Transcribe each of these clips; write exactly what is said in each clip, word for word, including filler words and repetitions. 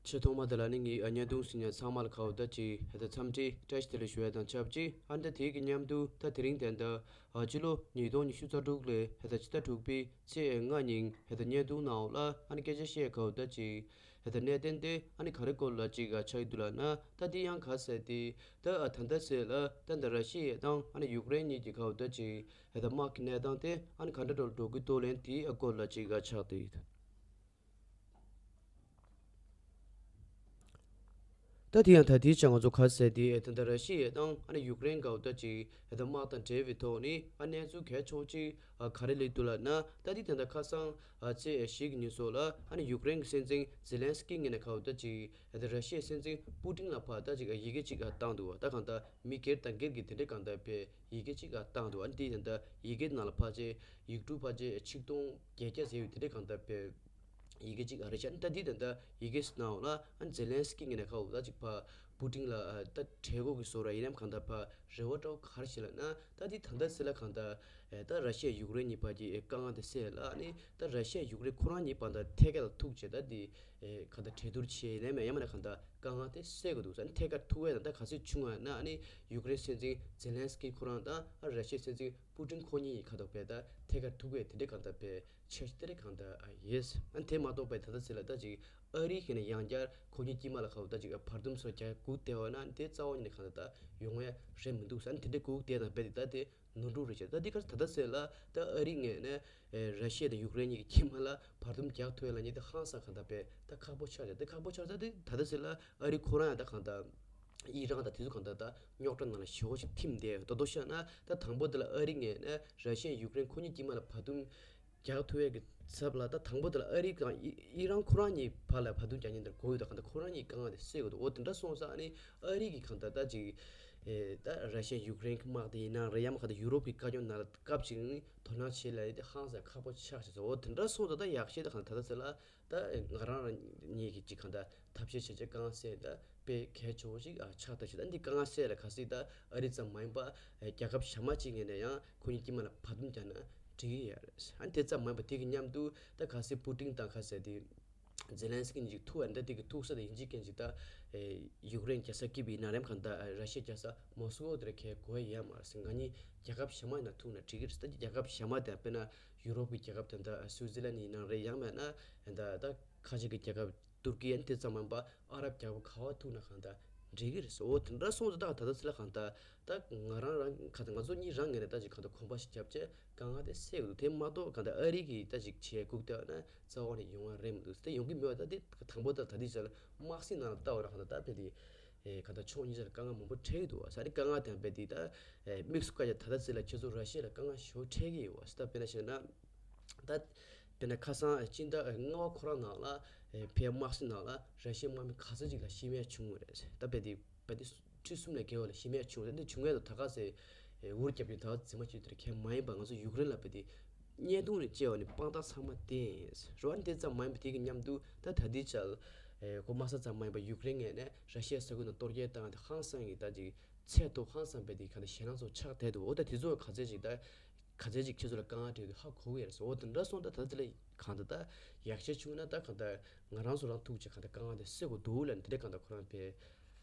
ཆེས་ཐོག་མ་དེ་ལ་ནི་ངས་བརྙན་ཐུང་གཟིགས་མཁན་ཚང་མ་ལ་ཁ་བོ་ད་ཅིག་ཧེ་ད་འཚམས་འདྲི་བཀྲ་ཤིས་བདེ་ལེགས་ཞུ་ཡ་དང་ཆབས་ཅིག་ཨ་ནི་ད་དེ་གི་མཉམ་དུ་ད་དེ་རིང་དེ་འདྲ་ཨ་སྤྱི་ལོ་ཉིས་སྟོང་ཉི་ཤུ་རྩ་དྲུག་ལོའི་ཧེ་ད་ཕྱི་ཟླ་དྲུག་པའི་ཚེས་ལྔ་ཉིན་ཧེ་ད་བརྙན་ཐུང་ནང་ལ་ཨ་ནི་སྐད་ཆ་བཤད་ཁ་བོ་ད་ཅིག་ཧེ་ད་གནད་དོན་དེ་ཨ་ནི་ག་རེ་སྐོར་ལ་ཅིག་ཨ་ཆགས་ཀྱི་འདུག་ལབ་ན། ད་དེ་ཡང་ག་ཟེར་དེ་ད་ཨ་ད་ལྟ་ཟེར་ལ་ད་འདི་ར་ཤི་ཡ་དང་ཨ་ནི་ཡུཀ་རེན་གཉིས་ཀྱི་ཁ་བོ་ད་ཅིག་ཧེ་ད་དམག་གི་གནས་སྟངས་དེ་ཨ་ནི་ག་འདྲ་འགྲོ་འགྲོ་གི་འདུག་ལན་དེའི་ཨ་སྐོར་ལ་ཅིག་ཨ་ཆགས་བསྡད་ཡོད། ད་དེ་ཡང་ད་དེའི་ཆ་ང་ཚོ་ག་ཟེར་དེ་ད་ལྟ་ར་ཤི་ཡ་དང་ཨ་ནི་ཡུཀ་རེན་གའོ་ད་ཅིག་ད་དམག་དང་འབྲེལ་བའི་ཐོག་ནས་ཨ་གནས་ཚུལ་གལ་ཆེ་བོ་ཅིག་ཨ་ག་རེ་སླེབས་འདུག་ལབ་ན། ད་དེ་ད་ལྟ་ཁ་སང་ཨ་ཚེས་བཞི་གི་ཉིན་སོགས་ལ་ཨ་ནི་ཡུཀ་རེན་གྱི་སྲིད་འཛིན་ཛེ་ལན་སི་ཀི་ངོས་ནས་གའོ་ད་ཅིག་ད་ལྟ་ར་ཤི་ཡའི་སྲིད་འཛིན་པུ་ཏིན་ལ་ཕར་ད་ཅིག་ཡི་གེ་ཅིག་ཨ་བཏང་འདུག་ད་གང་ལྟར་མི་སྒེར་དང་སྒེར་གྱི་དེ་འདྲའི་གང་ལྟར་པའི་ཡི་གེ་ཅིག་ཨ་བཏང་འདུག་ཨ་ནི་དེ་ད་ལྟ་ཡི་གེ་ནང་ལ་ཕལ་ཆེར་ཡིག་འབྲུ་ཕལ་ཆེར་ཆིག་སྟོང་བརྒྱད་བརྒྱ་ཟེར་བའི་དེ་འདྲའི་གང་ལྟར་པའི་ཡི་གེ་གཅིག་ཨ་རེ་བྱས་ནས་ད་འདི་ད་ལྟ་ཡི་གེ་ནང་ལ་ཨ་ཛེ་ལན་སི་ཀི་ངོས་ནས་ཁ་འོ་ད་ཅིག་ཕར་པུ་ཏིན་ལ་ཨ་ད་གྲོས་འགོ་གི་བཟོ་ར་ཡིན་ནམ་གང་ལྟར་ཕར་རེ་བ་འདྲ་བོ་ག་རེ་བྱེད་ལབ་ན། ད་འདི་ད་ལྟ་ཟེར་ལ་གང་ལྟར་ཨེ་ད་ར་ཤི་ཡ་ཡུཀ་རེན་གཉིས་བར་གྱི་ཨེ་དཀའ་ངལ་དེ་སེལ་ལ་ཨ་ནི་ད་ར་ཤི་ཡ་ཡུཀ་རེན་ཁོ་རང་གཉིས་བར་ད་ཐད་ཀར་ལ་ཐུག་བྱས་ད་འདི་ཨེ་གང་ལྟར་གྲོས་བསྡུར་བྱས་ཡིན་ནམ་ཡང་མིན་ན་གང་ལྟར་དཀའ་ངལ་དེ་སེལ་དགོས་འདུག་ཟེར། ཨ་ནི་ཐད་ཀར་ཐུག་ཡས་དང་ད་ག་ཚོད་བྱུང་བ་ན་ཨ་ནི་ཡུཀ་རེན་སྲིད་འཛིན་ཛེ་ལན་སི་ཀི་ཁོ་རང་དང་ཨ་ར་ཤི་ཡ་སྲིད་འཛིན་པུ་ཏིན་ཁོ་གཉིས་ཡི་ཁ་ཐོག་བས་ད་ཐད་ཀར་ཐུག་ཡས་དེ་འདྲའི་གང་ལྟར་བས། ཆེ་ཤོས་དེ་རེད་གང་ལྟར་ཨ་ཡེས། ཨ་དེ་མ་གཏོགས་པའི་ད་ལྟ་ཟེར་ལ་ད་ཅིག་ཨ་རི་ཁེ་ནས་ཡང་བསྐྱར་ཁོ་གཉིས་དཀྱིལ་མ་ལ་ཁ་བོ་ད་ཅིག་བར་འདུམ་སོགས་རྒྱག་སྒུག་བསྡད་པ་ན་དེ་རྩ་བ་ཉིད་ནས་གང་ལྟར་ད་ཡོང་ཡ་རེད་མི་འདུག་ཟེར། ཨ་ནི་དེ་འདྲའི་སྒུག་བསྡད་དང་རྦད་དེ་ད་དེ་ནོར་འཁྲུལ་རེད་ཤག་ད་འདི་ག་ད་ལྟ་ཟེར་ལ་ད་ཨ་རི་ངོས་ནས་ཨེ་ར་ཤི་ཡ་དང་ཡུཀ་རེན་གཉིས་ཀྱི་དཀྱིལ་མ་ལ་བར་འདུམ་རྒྱག་ཐུབ་ཡ་ལ་ཉིད་དེ་ཧང་སང་གང་ལྟར་བས་ད་ཁག་པོ་ཆགས་ཤག་ད་ཁག་པོ་ཆགས་ད་དེ་ད་ལྟ་ཟེར་ལ་ཨ་རི་ཁོ་རང་ཡང་ད་གང་ལྟར་ཨི་རན་དང་དེ་ཚོ་གང་ལྟར་ད་རྙོག་དྲ་ནང་ལ་ཞེ་པོ་ཅིག་ཐིམ་བསྡད་ཡོད། ད་དོ་ཤ་ན་ད་དང་པོ་དེ་ལ་ཨ་རི་ངོས་ནས་ར་ཤི་ཡ་ཡུཀ་རེན་ཁོ་གཉིས་དཀྱིལ་མ་ལ་བར་འདུམ་རྒྱག་ཐུབ་ཡས་ཀྱི་ཚབ་ལ་ད་དང་པོ་དེ་ལ་ཨ་རི་དང་ཨི་ཨི་རན་ཁོ་རང་གཉིས་བར་ལ་བར་འདུམ་རྒྱག་མཁན་དེར་གོ་ཡོད། ད་གང་ལྟར་ཁོ་རང་གཉིས་དཀའ་ངལ་དེ་སེལ་དགོས་འདུག་འོ་དེ་འདྲ་སོང་ཙང་ཨ་ནི་ཨ་རི་གི་གང་ལྟར་ད་ཅིག་ཨེ་ད་ར་ཤི་ཡ་ཡུཀ་རེན་གྱི་དམག་དེ་ཡིན་ན་རེད་ཡང་མ་གང་ལྟར་ཡུ་རོབ་ཀྱི་བཀའ་བཀྱོན་ནང་ལ་སྐབས་ཅིག་ནི་དོ་སྣང་བྱེད་ལ་ཡིན་དེ་ཧང་སང་ཁག་པོ་ཆགས་ཤག་ཟེར། འོ་དེ་འདྲ་སོང་ཙང་ད་ཡག་ཤོས་ད་གང་ལྟར་ད་ལྟ་ཟེར་ལ་ད་ང་རང་རང་ཉིད་ཀྱི་ཅིག་གང་ལྟར་ཐབས་ཤེས་བྱས་བྱས་དཀའ་ངལ་སེལ་ད་དཔེ་གལ་ཆེ་བོ་ཞིག་ཨ་ཆགས་ད་ཞིག་ད་འདི་དཀའ་ངལ་སེལ་ལ་ག་སྲིད་ད་ཨ་རི་ཙམ་མ་ཡིན་པ་ཨ་རྒྱལ་ཁབ་གཞན་མ་ཅིག་ངོས་ནས་ཡང་ཁོ་གཉིས་དཀྱིལ་མ་ལ་བར་འདུམ་རྒྱག་ན་འགྲིག་གི་ཡོད་རེད། ཨ་ནི་དེ་ཙམ་མ་ཡིན་པ་དེ་གི་མཉམ་དུ་ད་ག་སྲིད་པུ་ཏིན་དང་ག་ཟེར་དེ་ཛེ་ལན་སི་ཀི་གཉིས་ཀྱི་ཐུག་ཨ་ནི་ད་དེ་གི་ཐུག་ས་དེ་ཡིན་གཅིག་མིན་གཅིག་ད་ཨེ་ཡུཀ་རེན་རྒྱལ་ས་ཀིབ་ཡིན་ན་རེམ་གང་ད་ཨ་ར་ཤི་ཡ་རྒྱལ་ས་མོ་སི་ཀོ་དེར་ཁེལ་དགོས་ཡ་མ་རེད་ཟེར། ང་གཉིས་རྒྱལ་ཁབ་གཞན་མ་ཡིན་ན་ཐུག་ན་འགྲིག་གི་རེད་ཟེར། ད་རྒྱལ་ཁབ་གཞན་མ་དེ་དཔེར་ན་ཡུ་རོབ་ཀྱི་རྒྱལ་ཁབ་དེ་འདྲ་སུའུ་ཙི་ལན་ཡིན་ན་རེད་ཡང་མིན་ན་ད་ད་ཁ་ཆེ་གི་རྒྱལ་ཁབ་ཏུར་ཀི་ཡན་དེ་ཙམ་མིན་པ་ཨ་རབ་རྒྱལ་ཁབ་ག་བ་ཐུག་ན་གང་ལྟར་འགྲིག་གི་རེད་ཟེར། འོ་དེ་འདྲ་སོང་ཙང་ད་ད་ལྟ་ཚེ་ལ་གང་ལྟར་ད་ང་རང་རང་གང་ལྟར་ང་ཚོ་གཉིས་རང་ངོས་ནས་ད་ཅིག་གང་ལྟར་གོམ་པ་ཞིག་བརྒྱབ་བྱས་དཀའ་ངལ་དེ་སེལ་དགོས་འདུག་དེ་མ་གཏོགས་གང་ལྟར་ཨ་རི་གིས་ད་ཅིག་བྱས་སྒུག་བསྡད་ན་རྩ་བ་ནས་ཡོང་བ་རེད་མི་འདུག་དེ་ཡོང་གི་མེད་པ་ད་དེ་དང་པོ་ད་ད་ལྟའི་ཆར་དམག་སྲིད་ནང་ལ་ལྟ་བ་ན་གང་ལྟར་ད་དཔེ་དེ་ཨེ་གང་ལྟར་ཕྱོགས་གཉིས་ཆར་དཀའ་ངལ་མང་པོ་འཕྲད་ཀྱི་འདུག་བ། ས་རི་དཀའ་ངལ་དེ་དཔེ་དེ་ད་ཨེ་དམིགས་སུ་བཀར་ཡ་ད་ལྟ་ཚེ་ལ་ཁྱེད་ཚོ་ར་ཤི་ཡ་ལ་དཀའ་ངལ་ཞེ་པོ་འཕྲད་ཀྱི་ཡོད་བ། ད་དཔེར་ན་བཤད་ན། ད་དཔེར་ན་ཁ་སང་སྤྱི་ཟླ་ལྔ་པ་ཁོ་རང་ནང་ལ་ཨེ་ཕའི་དམག་སྲིད་ནང་ལ་ར་ཤི་ཡའི་དམག་མི་ག་ཚོད་ཅིག་ལ་ཤི་རྨས་བྱུང་བ་རེད། ད་དཔེ་དེ་དཔེ་དེ་ཁྲི་གསུམ་ལས་བརྒལ་བ་ལ་ཤི་རྨས་བྱུང་བ་རེད། འདི་བྱུང་ཡས་དང་ད་ག་ཟེ་ཨེ་འུར་རྒྱབ་ཀྱི་ད་ག་རྫི་མ་བྱེད་དེར་ཁྱད་མ་ཡིན་པ་ང་ཚོ་ཡུཀ་རེན་ལ་དཔེ་དེ་བརྙན་ཐུང་རེ་བཅས་པ་ནི་དཔང་རྟགས་ཚང་མ་བསྟན་ཡིན་རོ། ཨ་ནི་དེ་ཙམ་མ་ཡིན་པ་དེ་གི་མཉམ་དུ་ད་ད་ལྟའི་ཆར་ཨེ་ཁོ་དམག་ས་ཙམ་མ་ཡིན་པ་ཡུཀ་རེན་ངོས་ནས་ར་ཤི་ཡའི་ས་ཁུལ་ནང་གཏོར་རྒོལ་བཏང་བ་དེ་ཧང་སང་གི་ད་ཅིག་ཚད་མཐོ་ཧང་སང་དཔེ་དེ་ག་ད་ཞེད་སྣང་ཚོ་ཆགས་བསྡད་འདུག་འོ་ད་དེ་ཚོ་ག་ཚད་ཅིག་ད། ག་ཚད་ཅིག་ཁྱེད་ཚོ་ལ་དཀའ་ངལ་འཕྲད་དུས་ཧ་གོ་གི་ཡོད་རེད་ཟེར། འོ་དེ་འདྲ་སོང་ད་ད་ལྟ་དེ་ལ་གང་ལྟར་ད་ཡག་ཤོས་བྱུང་ན་ད་གང་ལྟར་ང་རང་ཚོ་རང་ཐུག་ཅིག་གང་ལྟར་དཀའ་ངལ་དེ་སེལ་དགོས་འདུག་ལབ་ནས་དེ་འདྲ་གང་ལྟར་ཁོ་རང་དཔེ་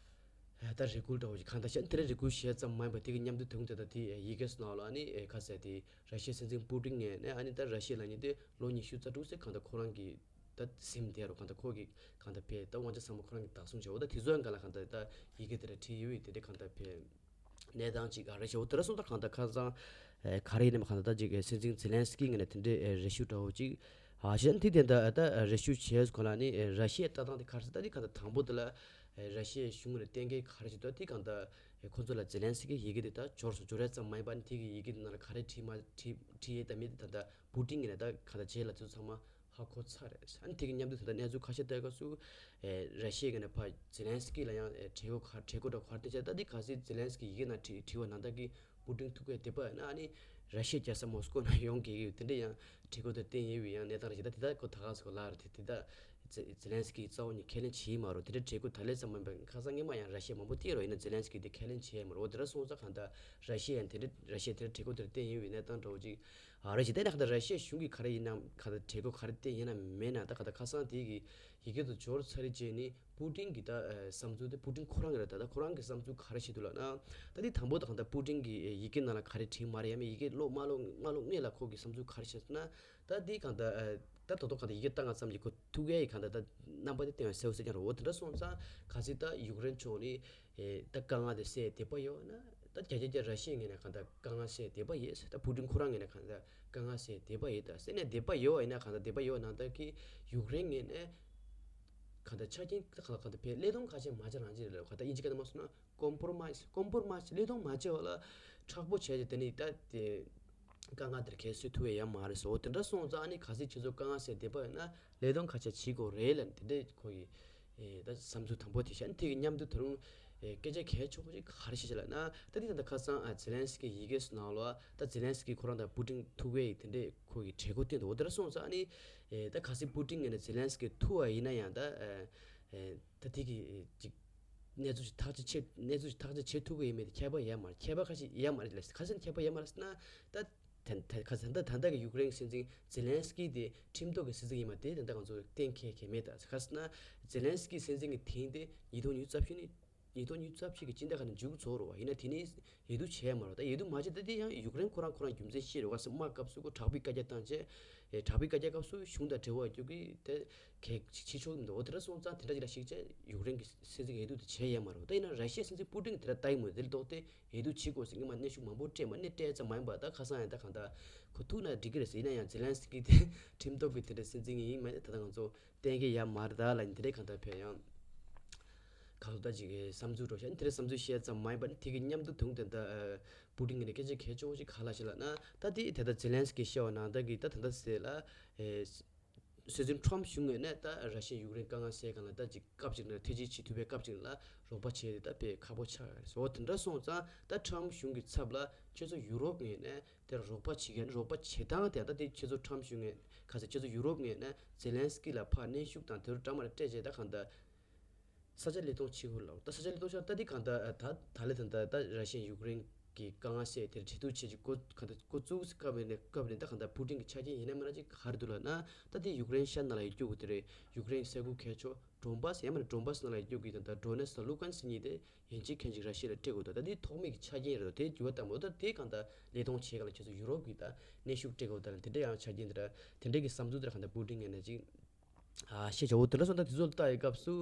ད་རེ་སྐུལ་འདྲ་བོ་ཞིག་གང་ལྟར་བཤད་དེ་རེ་སྐུལ་བྱས་ཙམ་མ་ཡིན་པ་དེ་གི་མཉམ་དུ་དེ་རིང་དེ་ད་དེ་ཡི་གེ་སུ་ནང་ལ་ཨ་ནི་ཁ་གསལ་དེ་ར་ཤི་ཡའི་སྲིད་འཛིན་པུ་ཏིན་ངོས་ནས་ཨ་ནི་ད་ར་ཤི་ཡ་ལ་ཉིན་དེ་ལོ་ཉི་ཤུ་རྩ་དྲུག་ཚེ་གང་ལྟར་ཁོ་རང་གི་ད་ཟིན་བསྡད་རོ། གང་ལྟར་ཁོ་གི་གང་ལྟར་དཔེ་ད་དབང་ཆ་ཚང་མ་ཁོ་རང་གིས་བདག་བཟུང་བྱས། འོ་ད་དེ་ཚོ་ཡང་གང་ལ་གང་ལྟར་ད་ཡི་གེ་དེ་འདྲ་བྲིས་ཡོད་པའི་དེ་འདྲའི་གང་ལྟར་དཔེ་གནས་སྟངས་ཅིག་ཨ་རེ་ཞེ་བོ་དེ་འདྲ་སོང་ད་གང་ལྟར་ཁ་སང་ཨེ་ག་རེ་ཡིན་ནམ་གང་ལྟར་ད་ཅིག་ཨེ་སྲིད་འཛིན་ཛེ་ལན་སི་ཀི་ངོས་ནས་དེ་འདྲའི་ཨེ་རེ་ཞུ་འདྲ་བོ་ཅིག་ཨ་གཞན་དེ་དེ་འདྲ་ཨ་ད་རེ་ཞུ་བྱས་གོང་ལ་ནི་ཨེ་ར་ཤི་ཡའི་ལྟ་སྟངས་དེ་ག་རེ་ཟེར། ད་དེ་གང་ལྟར་དང་པོ་དེ་ལ་ཨེ་ར་ཤི་ཡའི་གཞུང་ངོས་ནས་གཏན་འཁེལ་ག་རེ་ཞིག་འདུག་དེ་གང་ལྟར་ཨེ་ཁོ་ཚོ་ལ་ཛེ་ལན་སི་ཀིའི་ཡི་གེ་དེ་ད་འབྱོར་སོང་། འབྱོར་ཡས་ཙམ་མ་ཡིན་པ་ནི་དེ་གི་ཡི་གེ་དེ་ནང་ལ་ག་རེ་བྲིས་མ་བྲིས་བྲིས་ཡས་དང་མེད་དེ་ད་ལྟ་པུ་ཏིན་ངོས་ནས་ད་གང་ལྟར་རྗེས་ལ་དེ་ཚོ་ཚང་མ་ཧ་གོ་ཚར་རེད། ཨ་ནི་དེ་གི་མཉམ་དུ་ད་ལྟ་གནས་ཚུལ་ཁ་ཤས་ལྟ་སྐབས་སུ་ཨེ་ར་ཤི་ཡའི་ངོས་ནས་ཕར་ཛེ་ལན་སི་ཀི་ལ་ཡང་ཨེ་གྲོས་འགོ་ག་གྲོས་འགོ་འདྲ་ག་རེ་བཏོན་བྱས། ད་འདི་གལ་སྲིད་ཛེ་ལན་སི་ཀི་ཡི་གེ་ནང་བྲིས་བྲིས་པ་ནང་ལྟར་གྱི་པུ་ཏིན་ཐུག་གི་བསྡད་པ་ཡིན་ན་ཨ་ནི་ར་ཤི་ཡ་རྒྱལ་ས་མོ་སི་ཀོ་ནང་ཡོང་གི་ཡོད། དེ་འདྲ་ཡང་གྲོས་འགོ་དེ་བཏོན་ཡོད་པའི་ཡང་གནས་སྟངས་རེད་ཤག་ད་དེ་ད་ཁོ་ད་ག་ཟེ་ཁོ་ལབ་རེད། དེ་དེ་ད་ ཛེ་ཛེ་ལན་སི་ཀི་གི་རྩ་བ་ཉིད་ཁས་ལེན་བྱེད་ཀྱི་མ་རེད། དེ་འདྲའི་གྲོས་འགོ་ད་ལས་ཙམ་མིན་པ་ཁ་སང་སྔོན་མ་ཡང་ར་ཤི་ཡ་མང་པོ་བསྟན་རོགས། ཡིན་ན་ཛེ་ལན་སི་ཀི་དེ་ཁས་ལེན་བྱས་མ་རེད། འོ་དེ་འདྲ་སོང་ཙང་གང་ལྟར་ར་ཤི་ཡ་ཡང་དེ་འདྲ་ར་ཤི་ཡ་དེ་འདྲ་གྲོས་འགོ་དེ་འདྲ་བསྟན་ཡོད་པའི་གནས་སྟངས་འདྲ་བོ་ཅིག་ཨ་རེད་ཅིག་དེ་ནས་གང་ལྟར་ར་ཤི་ཡ་གཞུང་གིས་ག་རེ་ཡིན་ན་གང་ལྟར་གྲོས་འགོ་ག་རེ་བསྟན་ཡིན་ན་མེད་ན་ད་གང་ལྟར་ཁ་སང་དེ་གི་ཡི་གེ་དུ་འབྱོར་ཚར་རྗེས་ནི་པུ་ཏིན་གྱི་ད་ཨ་བསམ་ཚུལ་དེ་པུ་ཏིན་ཁོ་རང་གི་རེད། ད་ད་ཁོ་རང་གི་བསམ་ཚུལ་ག་རེ་བྱེད་འདུག་ལབ་ན། ད་དེ་དང་པོ་ད་གང་ལྟར་པུ་ཏིན་གྱི་ཡི་གེ་ནང་ལ་ག་རེ་བྲིས་མ་རེད། ཡང་མིན་ཡི་གེ་ཀློག་མ་ཀློག་མ་ཀློག་སྔོན་ལ་ཁོ་གི་བསམ་ཚུལ་ག་རེ་བྱས་ན། ད་དེ་གང་ལྟར་ཨ་ད་ད་དོ་གང་ལྟར་ཡི་གེ་བཏང་ང་ཙམ་གྱིས་ཁོ་ཐུག་ཡས་ཡི་གང་ལྟར་ད་རྣམ་པ་དེ་བསྟན་ཡོད་གསལ་པོ་གསལ་རྐྱང་རེད། འོ་དེ་འདྲ་སོང་ཙང་གལ་སྲིད་ད་ཡུཀ་རེན་ཕྱོགས་ནས་ཨེ་ད་དཀའ་ངལ་དེ་སེལ་བདེ་པོ་ཡོད་ན། ད་བརྒྱ་ཆ་བརྒྱ་ར་ཤི་ཡའི་ངོས་ནས་གང་ལྟར་དཀའ་ངལ་སེལ་བདེ་པོ་ཡོད། ད་པུ་ཏིན་ཁོ་རང་ངོས་ནས་གང་ལྟར་དཀའ་ངལ་སེལ་བདེ་པོ་ཡོད། ད་སེལ་ནས་བདེ་པོ་ཡོད་ཡིན་ན་གང་ལྟར་བདེ་པོ་ཡོད་ནང་ལྟར་གྱི་ཡུཀ་རེན་ངོས་ནས་གང་ལྟར་ཆ་རྐྱེན་ད་གང་ལྟར་གང་ལྟར་བས་ཀླད་སྟོང་ཁ་ཤས་མ་བྱེད་རང་བྱེད་རེད། གང་ལྟར་དབྱིན་ཇི་སྐད་ནང་མ་སོང་ན། ཀོམ་པོར་མའེ་སི། ཀོམ་པོར་མའེ་སི་ཀླད་སྟོང་མ་བྱེད་པ་ལ་མཁྲེགས་པོ་བྱས་ཏེ་དེ་ནི་ད་དེ་དཀའ་ངལ་དེར་ཁྱད་གསོད་ཐུབ་ཡ་ཡང་མ་རེད་སོ། དེ་འདྲ་སོང་ཙང་ནི་གལ་སྲིད་ཁྱེད་ཚོ་དཀའ་ངལ་སེལ་བདེ་པོ་ཡོད་ན་ཀླད་སྟོང་ཁ་ཤས་བྱེད་དགོས་རེད་ལབ་དེ་འདྲས་ཁོ་ཡི་ཨེ་ད་བསམ་ཚུལ་དང་པོ་དེ་བཤད། དེ་གི་མཉམ་དུ་ད་རུང་ཨེ་སྐད་ཆ་གལ་ཆེ་བོ་ཞིག་ག་རེ་བཤད་ཅེས་ལབ་ན། ད་དེ་ད་ལྟ་ཁ་སང་ཨ་ཛེ་ལན་སི་ཀི་ཡི་གེ་སུ་ནང་ལོ་ད་ཛེ་ལན་སི་ཀི་ཁོ་རང་དང་པུ་ཏིན་ཐུག་པའི་དེ་འདྲས་ཁོ་ཡི་གྲོས་འགོ་བཏོན་འདུག་འོ་དེ་འདྲ་སོང་ཙང་ནི་ཨེ་ད་གལ་སྲིད་པུ་ཏིན་ངོས་ནས་ཛེ་ལན་སི་ཀི་ཐུག་པ་ཡིན་ན་ཡང་ད་ཨེ་ཨེ་ད་དེ་གི་ཅིག་གནས་ཚུལ་ཞིག་ཐག་གཅོད་བྱེད། གནས་ཚུལ་ཞིག་ཐག་གཅོད་བྱེད་ཐུབ་ཀྱི་ཡོད་མེད་དེ་ཁྱད་པར་ཡོད་མ་རེད། ཁྱད་པར་ཁ་ཤས་ཡོད་མ་རེད་ལབ། ག་རེ་ཟེར་ན་ཁྱད་པར་ཡོད་མ་རེད་ཟེར་ན། ད་ད་ད་ད་ད་ལྟ་གི་ཡུཀ་རེན་གྱི་སྲིད་འཛིན་ཛེ་ལན་སི་ཀི་དེ་ཁྲིམས་ཐོག་གི་སྲིད་འཛིན་ཡིན་པ་དེ་ད་ལྟ་ང་ཚོ་གཏན་འཁེལ་མཁན་མེད། ད་ག་རེ་ཟེར་ན་ཛེ་ལན་སི་ཀི་སྲིད་འཛིན་གྱི་དེང་དེ་ཉིས་སྟོང་ཉི་ཤུ་རྩ་བཞི་ནས་ཉིས་སྟོང་ཉི་ཤུ་རྩ་བཞི་གི་སྤྱི་ཟླ་ཁ་ནས་མཇུག་རྫོགས་རེད་བ། ཡིན་ན་དེ་ནས་འོས་བསྡུ་བྱས་མ་རེད། ད་འོས་བསྡུ་མ་བྱས་ད་དེ་ཡང་ཡུཀ་རེན་ཁོ་རང་ཁོ་རང་རྒྱུ་མཚན་ཤེས་རེད་བ། སེ་དམག་སྐབས་སུ་ཁོ་དྲག་པོའི་བཀའ་རྒྱ་བཏང་བྱས། ཨེ་དྲག་པོའི་བཀའ་རྒྱ་སྐབས་སུ་གཞུང་དང་འབྲེལ་བ་ཡོད་རྒྱུ་གི་དེ་གལ་ཆེ་ཆོག་མི་འདུག་འོ་དེ་འདྲ་སོང་ཙང་དེ་འདྲ་ཅིག་ལ་གཞིགས་བྱས་ཡུཀ་རེན་གྱི་སྲིད་འཛིན་གྱི་འོས་བསྡུ་དེ་བྱས་ཡོད་མ་རེད། ད་ཡིན་ན་ར་ཤི་ཡའི་སྲིད་འཛིན་པུ་ཏིན་གྱིས་དེ་འདྲ་བཏང་གི་མི་འདུག་དེ་ལྟོས་ཏེ་འོས་བསྡུ་བྱེད་དགོས་ཟེར་སྔོན་མ་གནོན་ཤུགས་མང་པོ་སྤྲད་མ་གནོན་སྤྲད་ཙམ་མ་ཡིན་པ། ད་ཁ་སང་ཡང་ད་གང་ལྟར་ཁོ་ཐུག་ན་འགྲིག་གི་རེད་ཟེར། ཡིན་ན་ཡང་ཛེ་ལན་སི་ཀི་དེ་ཁྲིམས་ཐོག་གི་དེ་འདྲ་སྲིད་འཛིན་ཡིན་མིན་ད་ལྟ་ང་ཚོ་གཏན་འཁེལ་ཡོད་མ་རེད། ད་ལ་ཡིན་དེ་འདྲའི་གང་ལྟར་བས་ཡང་གང་ལྟར་ད་ཅིག་བསམ་ཚུལ་འགྲོ་ཤག་དེ་འདྲའི་བསམ་ཚུལ་བཤད་ཙམ་མ་ཡིན་པ་ནི་དེ་གི་མཉམ་དུ་དུང་དེ་འདྲ་པུ་ཏིན་གྱི་ནས་སྐད་ཆ་གལ་ཆེ་བོ་ཞིག་ག་ལ་ཞིག་ལབ་ན། ད་དེ་དེ་ལྟར་ཛེ་ལན་སི་ཀི་བཤད་པ་ནང་ལྟར་གྱི་ད་ད་ལྟ་ཟེར་ལ་ཨེ། སྲིད་འཛིན་ཁྲོམ་གཞུང་ངོས་ནས་ད་ར་ཤི་ཡ་ཡུཀ་རེན་དཀའ་ངལ་སེལ་གང་ལ་ད་ཅིག་སྐབས་ཅིག་ནས་ཐེ་ཇུས་བྱེད་ཐུབ་པའི་སྐབས་ཅིག་ལ་རོགས་པ་བྱས་ཏེ་ད་དཔེ་ཁག་པོ་ཆགས་ཡོད་རེད། འོ་དེ་འདྲ་སོང་ཙང་ད་ཁྲོམ་གཞུང་གི་ཚབ་ལ་ཁྱེད་ཚོ་ཡུ་རོབ་ངོས་ནས་དེར་རོགས་པ་བྱེད་མཁན་རོགས་པ་བྱེད་སྟངས་དེ་ད་དེ་ཁྱེད་ཚོ་ཁྲོམ་གཞུང་ངོས་ག་ཚོད་ཁྱེད་ཚོ་ཡུ་རོབ་ངོས་ནས་ཛེ་ལན་སི་ཀི་ལ་ཕར་གནོན་ཤུགས་དང་དེ་རུ་འདྲ་མ་རེ་སྤྲད་བྱས་ད་གང་ལྟར། ས་ཆ་བློས་གཏོང་བྱེད་དགོས་ལབ། ད་ས་ཆ་བློས་གཏོང་བྱ་ད་འདི་གང་ལྟར་ད་ད་ལས་ད་ལྟ་ད་ར་ཤི་ཡ་ཡུཀ་རེན་གྱི་དཀའ་ངལ་སེལ་དེར་གྲོས་བསྡུར་བྱེད་ཀྱི་འགོ་གང་ལྟར་འགོ་བཙུགས་སྐབས་ནས་སྐབས་ནས་ད་གང་ལྟར་པུ་ཏིན་གྱི་ཆ་རྐྱེན་ཡིན་ན་མིན་ན་ཅིག་ག་རེ་འདུག་ལབ་ན། ད་དེ་ཡུཀ་རེན་ཤར་ནང་ལ་ཡོད་རྒྱུ་གི་དེ་རེད། ཡུཀ་རེན་ས་ཁུལ་གལ་ཆེ་ཌོན་བྷ་སི་ཡང་མིན་ན་ཌོན་བྷ་སི་ནང་ལ་ཡོད་རྒྱུ་གི་ད་ལྟ་ཌོ་ནེ་སི་དང་ལུ་ཀན་སི་གཉིས་དེ་ཡིན་གཅིག་མཁན་གཅིག་ར་ཤི་ཡ་ལ་སྤྲད་དགོས་འདུག་ད་དེ་ཐོག་མའི་གི་ཆ་རྐྱེན་རེད། ད་དེ་འགྱུར་བ་བཏང་མ་འོ་ད་དེ་གང་ལྟར་བློས་གཏོང་བྱེད་ག་ལ་ཁྱེད་ཚོ་ཡུ་རོབ་ཀྱི་ད་གནོན་ཤུགས་སྤྲད་དགོས་ད་ལ་དེ་འདྲ་ཡང་ཆ་རྐྱེན་དེ་འདྲ་དེ་འདྲ་གི་བསམ་ཚུལ་དེ་འདྲ་གང་ལྟར་པུ་ཏིན་ངོས་ནས་ཅིག་ཨ་ཤེས་བྱ་འོ་དེ་འདྲ་སོང་ད་དེ་ཚོ་ལ་ལྟ་ཡི་སྐབས་སུ་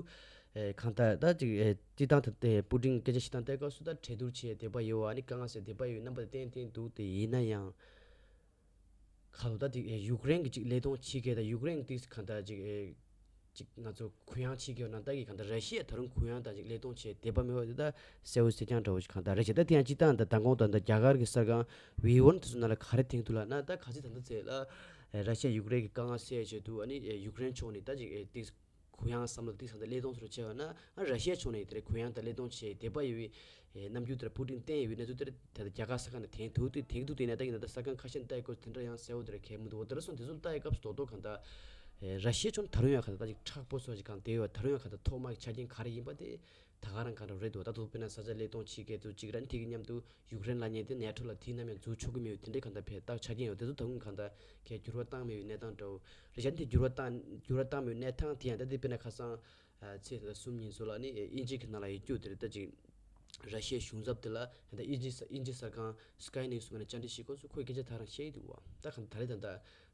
ཨེ་གང་ལྟར་ད་ཅིག་ཨེ་སྤྱི་བཏང་དེ་དེ་པུ་ཏིན་སྐད་ཆ་བཤད་སྟངས་ལྟ་སྐབས་སུ་ད་གྲོས་བསྡུར་བྱས་བདེ་པོ་ཡོད་ཨ་ནི་དཀའ་ངལ་སེལ་བདེ་པོ་ཡོད་རྣམ་པ་ཏན་ཏན་འདུག་དེ་ཡིན་ན་ཡང་གང་ལྟར་དེ་ཨེ་ཡུཀ་རེན་གྱི་ཅིག་བློས་གཏོང་བྱེད་མཁན་དང་ཡུཀ་རེན་དེ་གང་ལྟར་ཅིག་ཨེ་ཅིག་ང་ཚོ་གུ་ཡངས་བྱེད་མཁན་ནང་ལྟ་གི་གང་ལྟར་ར་ཤི་ཡ་ད་རུང་གུ་ཡངས་དང་ཅིག་བློས་གཏོང་བྱས་བདེ་པོ་མེད་པ་དེ་ད་གསལ་པོ་གསལ་རྐྱང་འདྲ་བོ་ཞིག་གང་ལྟར་རེད་ཤག་ད་དེ་ཡང་སྤྱི་བཏང་ད་མདང་དགོང་ད་ད་རྒྱ་གར་གྱི་གསར་ཁང་ཝི་ཝོན་དེ་ཚོ་ནང་ལ་ག་རེ་ཐེངས་ཐུག་ལབ་ན། ད་ག་ཚོད་ད་ལྟ་ཚེ་ལ་ར་ཤི་ཡ་ཡུཀ་རེན་གྱི་དཀའ་ངལ་སེལ་ཆེད་དུ་ཨ་ནི་ཡུཀ་རེན་ཕྱོགས་ནས་ད་ཅིག་ཨེ་ཏིག་གུ་ཡངས་བསམ་བློ་ཏིག་ཙམ་ད་བློས་གཏོང་ཚུར་བྱས་པ་ན། ཨ་ར་ཤི་ཡ་ཕྱོགས་ནས་དེ་རེད་གུ་ཡངས་ད་བློས་གཏོང་བྱས་བདེ་པོ་ཡོད་པའི་ཨེ་རྣམ་འགྱུར་དེར་པུ་ཏིན་བསྟན་ཡོད་པའི་གནས་ཚུལ་དེར་ད་ལྟ་རྒྱ་གར་གསར་ཁང་ནས་ཐེངས་དུ་དེ་ཐེངས་དུ་དེ་ནས་ད་ཡིན་ན་ད་གསར་ཁང་ཁ་ཤས་ནས་ལྟ་ཡི་སྐོར་དེ་འདྲ་ཡང་གསལ་པོ་དེ་རེད་གལ་མི་འདུག་འོ་དེ་འདྲ་སོང་དེ་ཚོ་ལ་ལྟ་ཡི་སྐབས་སུ་རྡོག་རྡོག་གང་ལྟར་ཨེ་ར་ཤི་ཡ་ཕྱོགས་ནས་ད་རུང་ཡང་གང་ལྟར་ད་ཅིག་མཁྲེགས་པོ་ཚོ་ཅིག་གང་བསྡད་ཡོད་ད་རུང་ཡང་གང་ལྟར་ཐོག་མ་གི་ཆ་རྐྱེན་ག་རེ་ཡིན་པ་དེ་ད་ག་རང་གང་འདྲ་རེད་འདུག་ད་དུ་དཔེར་ན་ས་ཆ་བློས་གཏོང་བྱེད་མཁན་ཚོ་གཅིག་ར་ནི་དེ་གི་མཉམ་དུ་ཡུཀ་རེན་ལབ་མཁན་དེ་ནེ་ཊོ་ལ་དེའི་ནམ་ཡང་འཛུལ་ཆོག་གི་མེད་པའི་དེ་འདྲའི་གང་ལྟར་བས་རྟགས་ཆ་རྐྱེན་ཡོད་དེ་ཚོ་ད་དུང་གང་ལྟར་གས་འགྱུར་བ་བཏང་མེད་པའི་གནས་སྟངས་འདྲ་བོ་རེད་ཤག་འདི་འགྱུར་བ་བཏང་འགྱུར་བ་བཏང་མེད་པའི་གནས་སྟངས་དེ་ཡང་ད་དེ་དཔེར་ན་ཁ་སང་ཚེས་ད་གསུམ་ཉིན་ཚོ་ལ་ནི་དབྱིན་ཇི་གི་ནང་ལ་ཡོད་རྒྱུ་དེ་རེད། ད་ཅིག་ར་ཤི་ཡའི་གཞུང་ཚབ་དེ་ལ་ད་དབྱིན་ཇི་ས་དབྱིན་ཇི་གསར་ཁང་སི་ཀའེ་ནིའུ་སི་ངོས་ནས་བཅར་འདྲི་བྱེད་སྐབས་སུ་ཁོས་སྐད་ཆ་ད་རང་བཤད་ཀྱི་འདུག་བ། ད་གང་ད་རེད་ད་ད།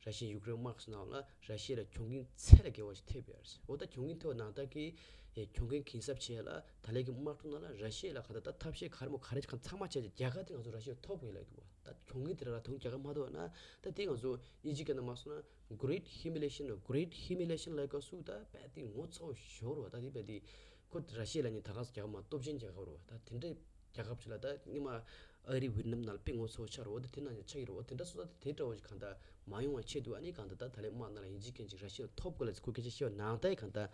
ར་ཤི་ཡ་ཡུཀ་རེན་དམག་སོགས་ནང་ལ་ར་ཤི་ཡ་ལ་གྱོང་གུན་ཚད་ལས་བརྒལ་བ་ཞིག་ཐེབས་ཡོད་རེད། འོ་ད་གྱོང་གུན་ཐེབས་པ་ནང་ལྟར་གྱི་ཨེ་གྱོང་གུན་གྱིན་གསབ་བྱས་ལ་ད་ལན་གྱི་དམག་འཁྲུག་ནང་ལ་ར་ཤི་ཡ་ལ་ག་ད་ད་ཐབས་ཤེས་ག་རེ་མོ་ག་རེ་གང་ཚང་མ་བྱས་ཏེ་རྒྱལ་ཁ་དེ་ང་ཚོ་ར་ཤི་ཡ་ཐོབ་དགོས་ལབ་འདུག་བ། ད་གྱོང་གུན་དེ་ར་ལ་ཐོག་རྒྱལ་ཁ་མ་ཐོབ་ན་ད་དེ་ང་ཚོ་དབྱིན་ཇི་སྐད་ནང་མ་སོང་ན་great humiliation རེད། great humiliation ལབ་སྐབས་སུ་ད་རྦད་དེ་ངོ་ཚ་བོ་ཞེ་པོ་རེད་བ། ད་དེ་རྦད་དེ། ཁོ་ར་ཤི་ཡ་ལ་ནི་ད་ག་ས་རྒྱལ་ཁབ་མ་སྟོབས་ཆེན་རྒྱལ་ཁབ་རེད་བ། ད་དེ་འདྲའི་རྒྱལ་ཁབ་ཅིག་ལ་ད་སྔོན་མ་ཨ་རི་ཝི་ཡེ་ནམ་ནང་ལ་དཔེ་ངོ་ཚ་བོ་ཆགས་རེད་བ། ད་དེ་ནང་ཡང་ཆགས་ཀྱི་རེད་བ། དེ་འདྲ་སོང་ཙང་དེ་འདྲ་བོ་ཅིག་གང་ལྟར་མ་ཡོང་བ་ཆེད་དུ་ཨ་ནི་གང་ལྟར་ད་ད་ལན་དམག་ནང་ལ་ཡིན་གཅིག་མིན་གཅིག་ར་ཤི་ཡ་ཐོབ་དགོས་ལ་ཁོ་སྐད་ཆ་བཤད་པ་ནང་ལྟར་གང་ལྟར་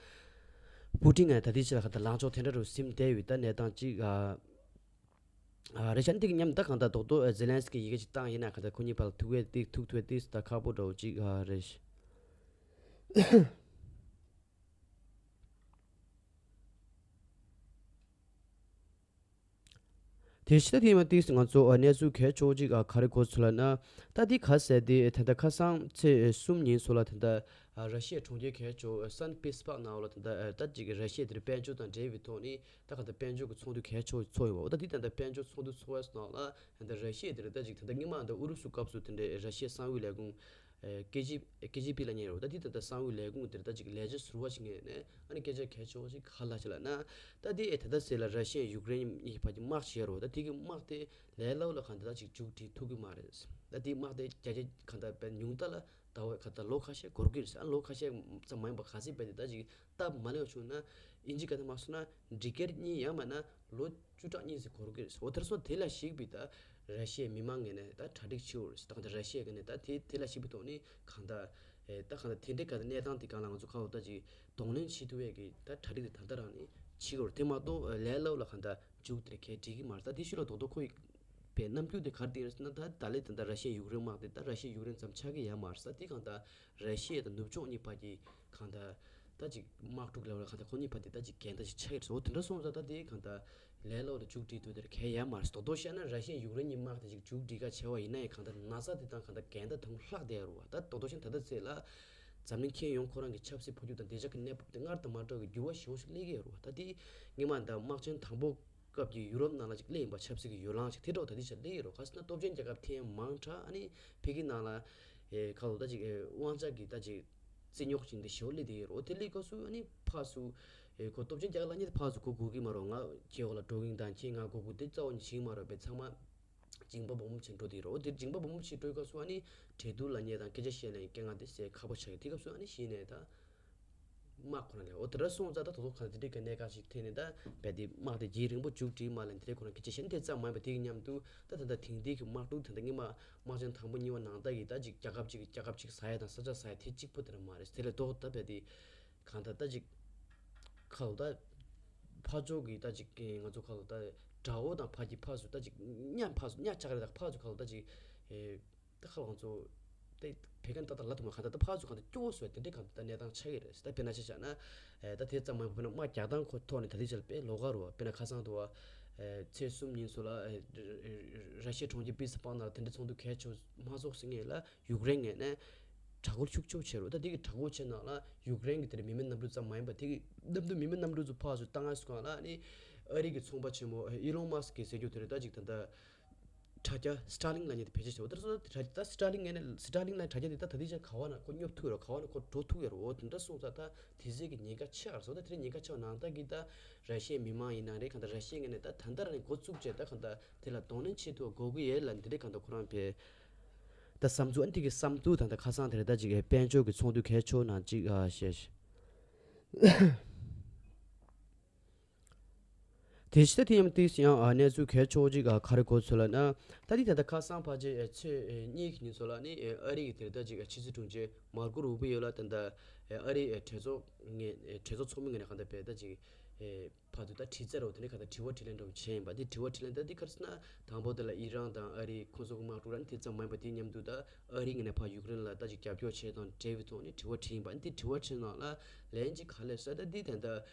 པུ་ཏིན་ང་ད་ལྟའི་ཆ་ལ་གང་ལྟར་ལངས་ཕྱོགས་དེ་འདྲ་རུ་ཟིན་བསྡད་ཡོད། ད་གནས་སྟངས་ཅིག་ཨ་ཨ་རེད་ཤག་འདི་གི་མཉམ་ད་གང་ལྟར་རྡོག་རྡོག་ཛེ་ལན་སི་ཀི་ཡི་གེ་ཅིག་བཏང་ཡིན་ན་གང་ལྟར་ཁོ་གཉིས་བར་ལ་ཐུག་ཡས་ཏིག་ཐུག་ཐུབ་ཡས་ཏིག་ད་ཁག་པོ་འདྲ་བོ་ཅིག་ཨ་རེད་ཤག་དེ་ཕྱི་ད་ཐེངས་མ་ཏིས་ང་ཚོ་ཨ་གནས་ཚུལ་གལ་ཆེ་བོ་ཅིག་ཨ་ག་རེ་གོ་ཚུལ་ལ་ན། ད་འདི་ག་ཟེར་དེ་ད་ལྟ་ཁ་སང་ཚེས་གསུམ་ཉིན་སོགས་ལ་ད་ལྟ་ཨ་ར་ཤི་ཡའི་གྲོང་ཁྱེར་གལ་ཆེ་བོ་སན་པི་ཊར་སི་བྷག་ནང་ལ་ད་ལྟ་ཨ་ད་ཅིག་ར་ཤི་ཡ་དེར་དཔལ་འབྱོར་དང་འབྲེལ་བའི་ཐོག་ནས་ད་ག་ད་དཔལ་འབྱོར་གྱི་ཚོགས་འདུ་གལ་ཆེ་བོ་ཚོགས་ཡོད་པ། འོ་ད་འདི་ད་ལྟ་དཔལ་འབྱོར་ཚོགས་འདུ་ཚོགས་པའི་ནང་ལ་ད་ལྟ་ར་ཤི་ཡ་དེར་ད་ཅིག་ད་ལྟ་སྔོན་མ་ད་ཨུ་རུ་སུ་སྐབས་སུ་དེ་འདྲའི་ར་ཤི་ཡའི་གསང་བའི་ལས་ཁུངས་ཀེ་ཇི་ཀེ་ཇི་པི་ལབ་མཁན་ཡོད་རེད། ད་དེ་ད་ལྟ་གསང་བའི་ལས་ཁུངས་དེར་ད་ཅིག་ལས་བྱེད་ཟུར་པ་ཞིག་ངེས་ནས་ཨ་ནི་སྐད་ཆ་གལ་ཆེ་བ་ཞིག་ག་ལ་ཆེ་ལ་ན། ད་དེ་ཨེ་ད་ལྟ་ཟེར་ལ་ར་ཤི་ཡ་ཡུཀ་རེན་གཉིས་བར་གྱི་དམག་བྱེད་ཡ་རོ། ད་དེ་གི་དམག་དེ་ལས་སླ་པོ་ལ་གང་ལྟར་ད་ཅིག་མཇུག་སྒྲིལ་ཐུབ་ཀྱི་མ་རེད། ད་དེ་དམག་དེ་རྒྱ་རྒྱ་གང་ལྟར་བས་ཉུང་མཐའ་ལ་ད་བས་གང་ལྟར་ལོ་ཁ་ཤས་འགོར་གྱི་རེད། ཨ་ལོ་ཁ་ཤས་ཙམ་མ་ཡིན་པ་ག་ཚད་བས་དེ་ད་ཅིག་སྟབས་མ་ལེགས་པ་བྱུང་ན་ཨིན་ཇི་སྐད་ཐ་མ་སོང་ན་འགྲིག་གེར་གཉིས་ཡང་མིན་ན་ལོ་བཅུ་ཕྲག་གཉིས་ཙམ་འགོར་གྱི་རེད། འོ་དེར་སོང་དེ་ལ་གཞིགས་པའི་ད་ར་ཤི་ཡའི་མི་མང་ངོས་ནས་ད་གྲ་སྒྲིག་བྱེད་འོ་རེད། ད་ག་ད་ར་ཤི་ཡ་གི་ནས་ད་དེ་དེ་ལ་གཞིགས་པའི་ཐོག་ནས་གང་ལྟར་ཨེ་ད་གང་ལྟར་དེ་འདྲའི་ག་ད་གནས་སྟངས་དེ་གང་ལ་ང་ཚོ་ཁ་འོ་ད་ཅིག་གདོང་ལེན་བྱེད་ཐུབ་ཡས་ཀྱི་ད་གྲ་སྒྲིག་དེ་ད་ལྟ་རང་ནས་བྱེད་དགོས་རེད། དེ་མ་གཏོགས་ལས་སླ་པོ་ལ་གང་ལྟར་མཇུག་དེར་གས་འགྲིག་གི་མ་རེད། ད་དེ་ཤུལ་ལ་རྡོག་རྡོག་ཁོ་ཡི་པའི་རྣམ་འགྱུར་དེ་ག་རེ་བསྟན་ཡོད་ཟེར་ན། ད་ད་ལས་ད་ལྟ་ར་ཤི་ཡ་ཡུཀ་རེན་དམག་དེ་ད་ར་ཤི་ཡ་ཡུཀ་རེན་ཙམ་ཆགས་ཀྱི་ཡོད་མ་རེད། ད་དེ་གང་ལྟར་ར་ཤི་ཡ་དང་ནུབ་ཕྱོགས་གཉིས་བར་གྱི་གང་ལྟར་ད་ཅིག་དམག་འཁྲུག་ལབ་ལ་གང་ལྟར་ཁོ་གཉིས་བར་དེ་ད་ཅིག་འགལ་ཟླ་ཞིག་ཆགས་ཀྱི་རེད། འོ་དེ་འདྲ་སོང་ཙང་ད་དེ་གང་ལྟར་ལས་སླ་པོ་དང་མཇུག་སྒྲིལ་ཐུབ་དེར་གས་ཡོད་མ་རེད། རྡོག་རྡོག་བཤད་ན་ར་ཤི་ཡ་ཡུཀ་རེན་གཉིས་དམག་དེ་ཅིག་མཇུག་སྒྲིལ་ག་བྱས་པ་ཡིན་ན་ཡང་གང་ལྟར་ན་ཚ་དེ་དང་གང་ལྟར་འགལ་ཟླ་དང་ལྷག་བསྡད་ཡོད་རེད་བ། ད་རྡོག་རྡོག་བཤད་ན་ད་ལྟ་ཚེ་ལ་འཛམ་གླིང་ཁྱོན་ཡོངས་ཁོ་རང་གི་ཆབ་སྲིད་འཕོ་འགྱུར་དང་བདེ་འཇགས་ཀྱི་གནས་བབ་དེ་སྔར་དང་མ་འདྲ་བའི་འགྱུར་བ་ཞེ་པོ་ཞིག་སླེབས་ཀྱི་ཡོད་རེད་བ། ད་དེ་སྔོན་མ་ད་དམག་ཆེན་དང་པོ་སྐབས་ཀྱི་ཡུ་རོབ་ནང་ལ་ཅིག་སླེབས་ཡིན་པ། ཆབ་སྲིད་ཀྱི་ཡོ་ལང་ཅིག་དེ་འདྲ་བ་ད་ལྟའི་ཆར་སླེབས་ཡོད་རེད། ག་ཟེར་ན་སྟོབས་ཆེན་རྒྱལ་ཁབ་ཐེངས་མང་དྲགས་ཨ་ནི་ཕ་གི་ནང་ལ་ཨེ་ཁ་ལོ་ད་ཅིག་ཨེ་དབང་ཆ་གི་ད་ཅིག་རྩིས་རྙོག་ཅིག་འདི་ཞེ་པོ་སླེབས་བསྡད་ཡོད་རེད། འོ་དེ་སླེབས་སྐབས་སུ་ཨ་ནི་ཕར་ཚུར་ཨེ་ཁོ་སྟོབས་ཆེན་རྒྱལ་ཁབ་ལབ་མཁན་དེ་ཕར་ཚུར་ཁོ་དགོས་ཀྱི་མ་རེད། ང་ཁྱེད་འོག་ལ་འགྲོ་གི་ཡིན་དང་ཁྱེད་ང་དགོས་དགོས་དེ་རྩ་བ་ནས་བྱེད་ཀྱི་མ་རེད་པས། ཚང་མ་འགྱིང་བག་སྦོམ་སྦོམ་ཅིག་འགྲོ་བསྡད་ཡོད་རེད། འོ་དེ་འགྱིང་བག་སྦོམ་སྦོམ་ཞིག་འགྲོ་སྐབས་སུ་ཨ་ནི་འབྲེལ་གཏུག་ལབ་མཁན་དང་སྐད་ཆ་བཤད་ལབ་མཁན་དཀའ་ངལ་དེ་སེལ་ཁག་པོ་ཆགས་ཡོད། དེ་སྐབས་སུ་ཨ་ནི་གཞི་ནས་ད་དམག་ཁོ་ན་ལས་འོ་དེ་འདྲ་སོང་ཙང་ད་དོ་དོ་ག་དེ་འདྲའི་གི་གནད་འགག་ཅིག་ཐེབས་ནས་ད་རྦད་དེ་དམག་དེ་རྒྱུན་རིང་པོ་མཇུག་སྒྲིལ་མ་ལ་འདི་འདྲའི་ཁོ་རང་སྐད་ཆ་བཤད་ནས་དེ་ཙམ་མ་ཡིན་པ་དེ་གི་མཉམ་དུ་ད་ད་ལྟ་དེང་དུས་ཀྱི་དམག་འཁྲུག་དེ་འདྲ་སྔོན་མ་དམག་ཆེན་དང་པོ་གཉིས་པ་ནང་ལྟར་གྱི་ད་ཅིག་རྒྱལ་ཁབ་ཅིག་གི་རྒྱལ་ཁབ་ཅིག་ཟ་ཡ་དང་ས་ཆ་ཟ་ཡ་དེ་གཅིག་པོ་དེ་འདྲ་མ་རེད། དེ་ལས་ལྡོག་ད་རྦད་དེ་གང་ལྟར་ད་ཅིག་ཁ་ལོ་ད་ཕར་ཕྱོགས་ཀྱི་ད་ཅིག་ང་ཚོ་ཁ་ལོ་ད་དགྲ་བོ་དང་ཕར་གྱི་ཕར་ཚུར་ད་ཅིག་མཉམ་ཕར་ཚུར་མཉམ་ཆགས་རེད། ད་ཕར་ཚུར་ཁ་ལོ་ད་ཅིག་ཨེ། ད་ཁ་ལོ་ང་ཚོ་ད་བོད་སྐད་ཏག་ཏག་ལབ་ཐུབ་མ། གང་ལྟར་ད་ཕར་ཚུར་གང་ལྟར་སྐྱོ་བོ་བཟོ་བའི་དེ་འདྲའི་གང་ལྟར་ད་གནས་སྟངས་ཆགས་ཀྱི་རེད། ད་དཔེར་ན་ཆ་བཞག་ན་ཨེ་ད་དེ་ཙམ་མ་ཡིན་པ་དཔེར་ན་དམག་རྒྱག་སྟངས་ཁོ་ཐོག་ནས་ད་ལྟའི་ཆར་དཔེ་ལོགས་ཀ་རེད་བ། དཔེར་ན་ཁ་སང་དུ་བ་ཨེ་ཚེས་གསུམ་ཉིན་ཚོ་ལ་ཨེ་ར་ཤི་ཡའི་གྲོང་ཁྱེར་པི་ཊར་སི་བྷག་ནང་ལ་དེ་འདྲའི་ཚོགས་འདུ་གལ་ཆེ་བོ་མ་ཚོགས་ཟིན་ངེས་ལ་ཡུཀ་རེན་ངོས་ནས་དྲག་རྒོལ་ཤུགས་ཆེ་བོ་བྱས་རེད། ད་དེ་གི་དྲག་རྒོལ་བྱས་ནང་ལ་ཡུཀ་རེན་གི་དེར་མི་མེད་གནམ་གྲུ་ཙམ་མ་ཡིན་པ་དེ་གི་གནམ་གྲུ་མི་མེད་གནམ་གྲུ་ཚོ་ཕར་ཚུར་བཏང་ཡ་སུ་གང་ལ་ཨ་ནི་ཨ་རི་གི་ཚོང་པ་ཆེན་མོ་ཨི་ལོན་མཱ་སི་ཀི་ཟེར་རྒྱུ་དེ་རེད། ད་ཅིག་ད་ལྟ་དྲ་རྒྱ་སི་ཊར་ལིང་ལབ་མཁན་དེ་བེད་སྤྱོད་བྱས། འོ་ད་སོ་ད་དྲ་ད་སི་ཊར་ལིང་ངོས་ནས་སི་ཊར་ལིང་ལབ་དྲ་རྒྱ་དེ་ད་ད་ལྟའི་ཆར་ག་བ་ན་ཁོ་སྙོབ་ཐུབ་ཡོད་རེད། ག་བ་ན་ཁོ་འགྲོ་ཐུབ་ཡོད་རེད། འོ་དེ་འདྲ་སོང་ཙང་ད་དེ་ཚོའི་གི་ཉེན་ཁ་ཆེ་བ་རེད་སོ། ད་དེ་འདྲའི་ཉེན་ཁ་ཆེ་བ་ནང་ལྟར་གི་ད་ར་ཤི་ཡའི་མི་མང་ཡིན་ན་རེད། གང་ལྟར་ར་ཤི་ཡའི་ངོས་ནས་ད་ད་ལྟ་རང་ནས་འགོ་བཙུགས་བྱས་ད་གང་ལྟར་དེ་ལ་གདོང་ལེན་བྱེད་ཐུབ་པ་དགོས་ཀྱི་ཡོད་ལ་འདི་འདྲའི་གང་ལྟར་ཁོ་རང་བས་ད་བསམ་ཚུལ་ཨ་ནི་དེ་གི་བསམ་ཚུལ་དང་ད་ཁ་སང་དེ་རེད། ད་ཅིག་དཔལ་འབྱོར་གི་ཚོགས་འདུ་གལ་ཆེ་བོ་ནང་ཅིག་ཨ་བཤད་དེ་ཕྱི་ད་དེ་ཡང་ཏིས་ཡང་ཨ་གནས་ཚུལ་གལ་ཆེ་བོ་ཅིག་ཨ་ག་རེ་གོ་ཚུལ་ལ་ན། ད་དེ་ད་ལྟ་ཁ་སང་ཕལ་ཆེར་ཨེ་ཚེས་ཨེ་གཉིས་ཀྱི་ཉིན་ཚོ་ལ་ནི་ཨེ་ཨ་རི་གི་དེར་ད་ཅིག་ཨེ་ཕྱི་སྲིད་དྲུང་ཆེ་མར་ཀོ་རུ་པི་ཡོ་ལ་ད་ལྟ་ཨེ་ཨ་རི་ཨེ་གྲོས་ཚོགས་ངོས་ཨེ་གྲོས་ཚོགས་ཚོགས་མི་ངོས་ནས་གང་ལྟར་བས་ད་ཅིག་ཨེ་བར་དུ་ད་དྲི་རྩད་རོ་དེ་འདྲ་གང་ལྟར་དྲི་བ་དྲིས་ལན་འདྲ་བོ་བྱས་ཡིན་པ། དེ་དྲི་བ་དྲིས་ལན་ད་དེ་ག་རེ་ཟེར་ན་དང་པོ་དེ་ལ་ཨི་རན་དང་ཨ་རི་ཁོང་ཚོ་གི་དམག་འཁྲུག་ར་ནི་དེ་ཙམ་མ་ཡིན་པ་དེའི་མཉམ་དུ་ད་ཨ་རི་ངོས་ནས་ཕར་ཡུཀ་རེན་ལ་ད་ཅིག་རྒྱབ་སྐྱོར་བྱས་དང་འབྲེལ་བའི་ཐོག་ནས་དྲི་བ་དྲིས་ཡིན་པ། དེ་དྲི་བ་དྲིས་ནང་ལ་ལན་ཅིག་ག་ལེར་ཟེར་ད་དེ་ད་ལྟ་